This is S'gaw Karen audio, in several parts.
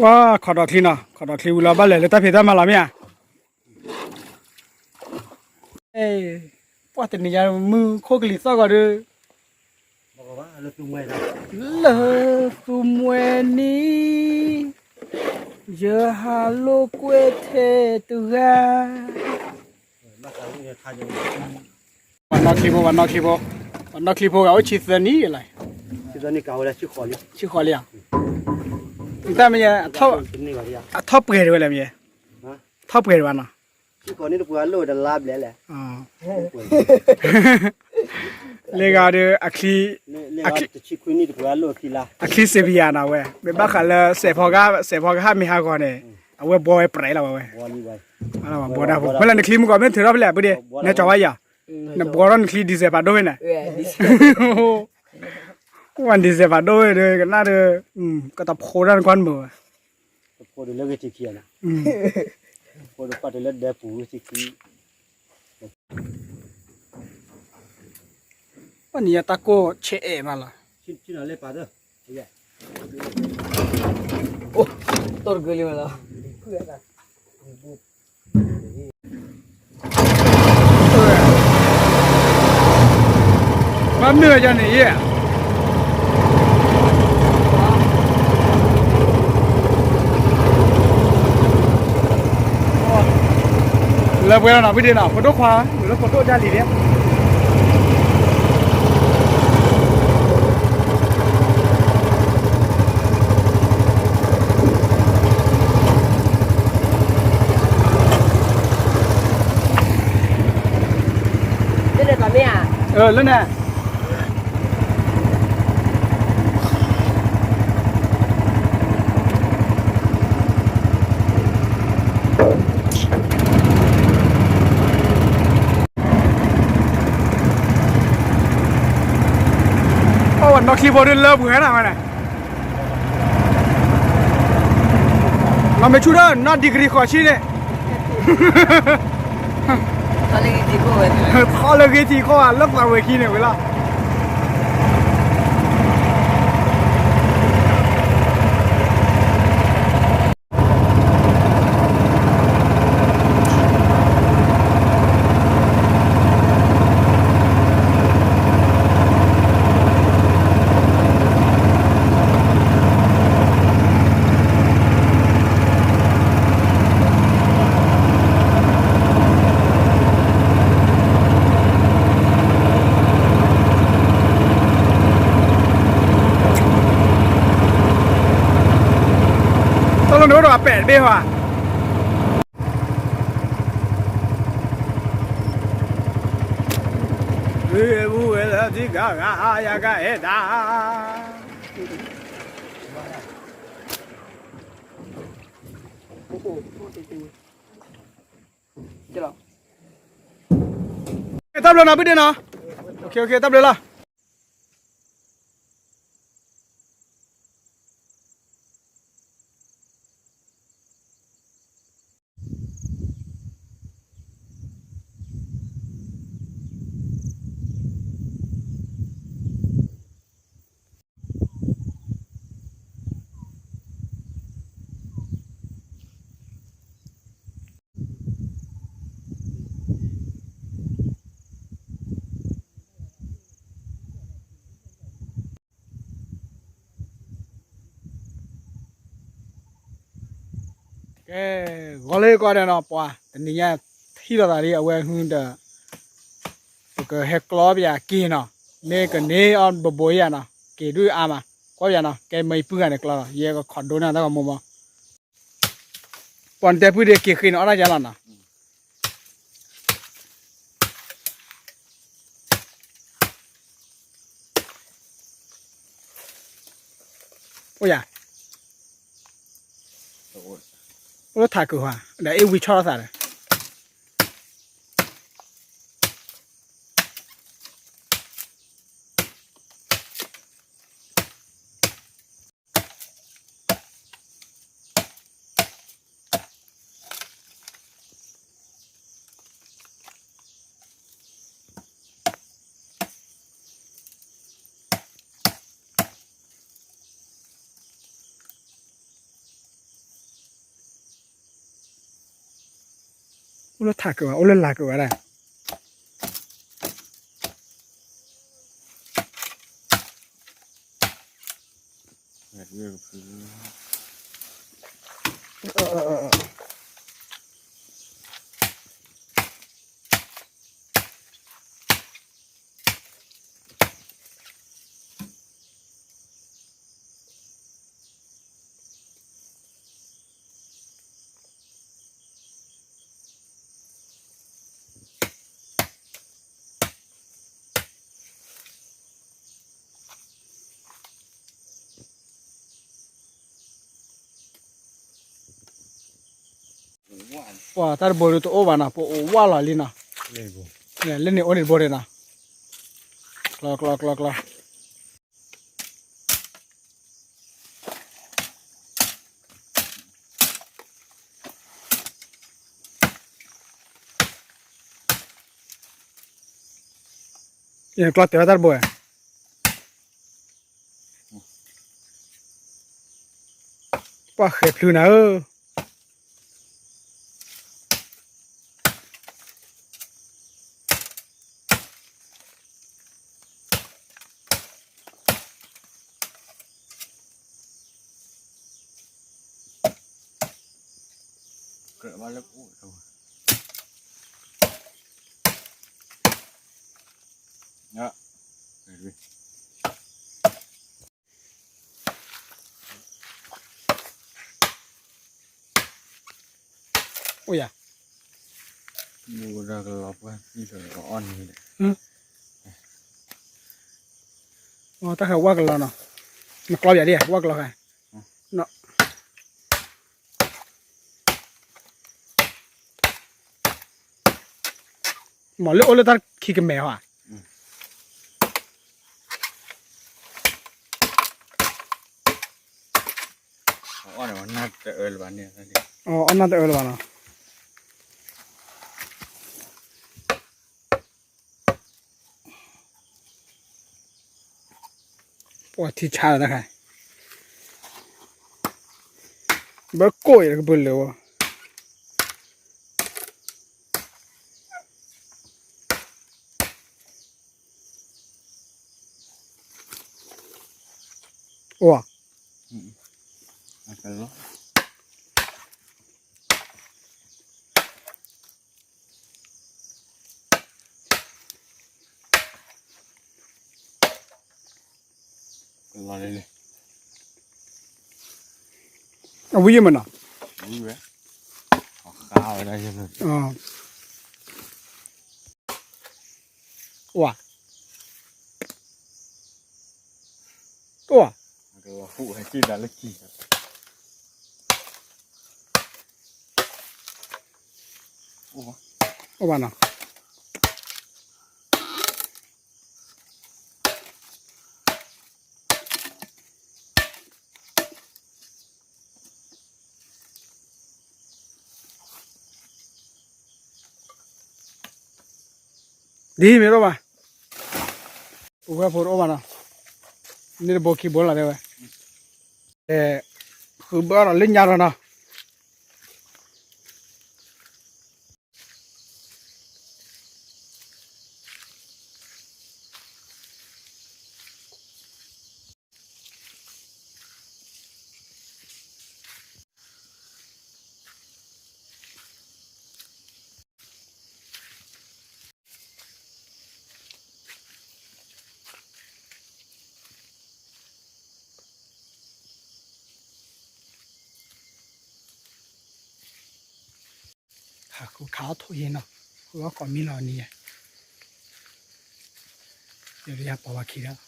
ပှၤခိးဒီးချံနီၤ, ခိးဒီးချံဝံၤလီၤ ဘၣ်လဲၤလၢတၢ်ဖံးတၢ်မၤလီၤမ့ၢ်ဧါ. ပှၤတနံၤညါမုၢ်ခိၣ်ကလံၤသီၣ်ဂီၤဒီး လၢသူမွဲန့ၣ် ယဟးလိာ်ကွဲထဲတဂၤ ပှၤနီၣ်ချံဖိ, ပှၤနီၣ်ချံဖိ, ပှၤနီၣ်ချံဖိဂၤအိၣ်ဆံသၢနံၣ်လီၤ. ဆံဃီၤလံဧါ. တၢ်မ့ၢ် အထီၣ်ပှဲၤတဝဲလဲၣ်မ့ၢ်, ထီၣ်ပှဲၤတဝဲနီၤ. လၢဂၤဒီး အချံစ့ပယၤနီၤဝဲ, မ့ၢ်ဘၣ်ဃးလၢစဲးဖီကဟၣ်မ့ၢ်ဟးဂီၤန့ၣ် အဝဲဘှီဝဲပြဲးလီၤဝဲ, ဘှီဒၣ်ဖိ မ့ၢ်လၢနချံမုၢ်ကီၢ်မ့ၢ်ထုးထီၣ်ဖဲလဲၣ် ပုၢ်ဒ့, နကၠီၤဝဲယၤ, နဘှီထီၣ်နချံ diesel ဖးဒိၣ်ဝဲန့ၣ်, ဝဲ diesel ဖးဒိၣ်ဝဲဒီး ကနၣ်ဒီး ကတဖိဒၣ်နကွၢ်မုာ်ဝဲ, ဖိဒၣ်လၢဂ့ၤထံခံ, ဖိဒၣ်လၢဒဲပူၤဂ့ၤထံခံ, ပှၤနံၤညါတၢ်ကိၢ်ဆဲးအဲၣ်မးလီၤ. ဘၣ်မ့ၢ်ဝဲဒ်န့ၣ်ယဲၢ်, လၢပှဲၤလီၤနီၤ ပုၢ်ဒ့နီၤ ဖိဒိၣ်ခွါ, လၢဖိဒိၣ်ဒၣ်လံၤဒဲး လၢန့ၣ်, အိၣ်ဝဲနီၣ်ချံဖိဒုးလၢပှဲၤနီၤဝဲန့ၣ်, နီၢ်မ့ၢ်ဆူၣ်ဒီး နီၢ် degree ဃိးဆံန့ၣ် ထီၣ်လၢဂ့ၤထံၣ်ခိၣ်ဧါ လၢသးဝဲခံန့ၣ်ဝဲလီၤ. တၢ်လီၢ်န့ၣ်အိၣ်ဒီးအပဲာ်တဘ့ၣ်ဟါ, ဝဲလၢထံဂၤဂၤ ယကအဲၣ်ဒၣ် တၢ်ဘျုးနီၤ ပုၢ်ဒ့နီၤ, တၢ်ဘျုးလီၤ. ကဲ, ဂီၤလၢကီးဒီးနီၤ ပှၤတနံၤညါ ထံၣ်လိာ်သးလံ အဝဲဟုဒီး ပကဟဲကျီပယၤက့ၤနီၤ, မ့ၢ်ကန့ၢ်အီၤဘိးဘိးယၤနီၤ, က့ၤဒုးအါမး, ကွၢ်ပယၤနီၤ, ကဲမ့ၢ်ပုၢ်ဂၤန့ၣ်ကျီလီၤ, ယဲကခိးဒိန့ၢ်တၢ်ဂီၤမူမး, ပှၤနတဲပုၢ်ဒ့က့ၤဃ့န့ၣ် အီၣ်တၢ်ယါလီၤနီၤ. အိၣ်ယၤ, အိၣ်ထးကုာ်ဟါ, ဒီးအ့ၣ်ဝံဆီၣ်ထီၣ်သးဒီး တၢ် အိၣ်လၢထးကဝဲ အိၣ်လၢလၤကဝဲဒၣ်. ပှၤတၢ်တဘိဒုးတအိၣ်ဘၣ်နီၤ ပအိၣ်ဝၣ်လီၤလံနီၤ, လၢန့ၣ်အိၣ်န့ၣ်တဘိဒဲးနီၤ, ကျီကျီကျီကျီ ကျီတဲာ်ဝဲတၢ်တဘိဝဲ, ပှၤဃဲၤဖျုးနၤဧၢ. အိၣ်ယၤ, တၢ်ဃဲၤဝၣ်ကလီနီၤ, နကျီပယၤဒ်ဝၣ်ကလီဃဲ, မ့ၢ်လၢအိၣ်လၢတၢ်ခံကမဲာ်ဟီဧါ. အီၣ်နၢ်တအၢလၢၤဘၣ်နီၤ. ပှၤထံဆါလီၤတခါ, ဘၣ်ကိၢ်အံၤကဘုးလၢာ်ဝဲ. အိၣ်, အဝံယမနီၤ, အိၣ်, အိၣ်, အိၣ်ဘၣ်နီၤ. ဒ်မ့ၢ်တအိၣ်ဘၣ်, ပဝဲဖိတအိၣ်ဘၣ်နီၤ, န့ၣ်တဘိခံဘိလီၤတဲဝဲ, ဃုဘၣ်ဒီးလၢညါဒီးနီၤ. ဟးဃုခးအီၣ်ထိၣ်ယဲနီၤ, ဃုအီၣ်ကိးမံလီၤနံၤယဲ, ယၤပိာ်ဝဲခံဒီး,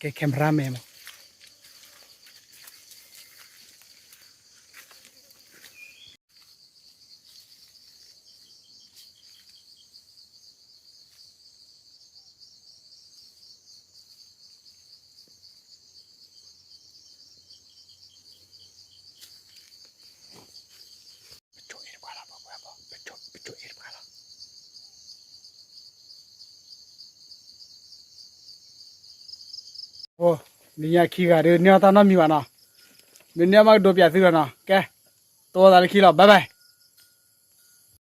ကဲ camera man မး. ပကၠိအဲၣ်တပှၤလီၤ, ပကၠိအဲၣ်တပှၤလီၤ. အိ, လၢညါခံဂၤဒီး န့ၢ်အီၣ်တၢ်နီတမံၤဘၣ်နီၤ, မ့ၢ်န့ၢ်အီၣ်မးကဒိးပျးသုလီၤနီၤ, ကဲ, တိသးလၢခံလီၤ, bye bye.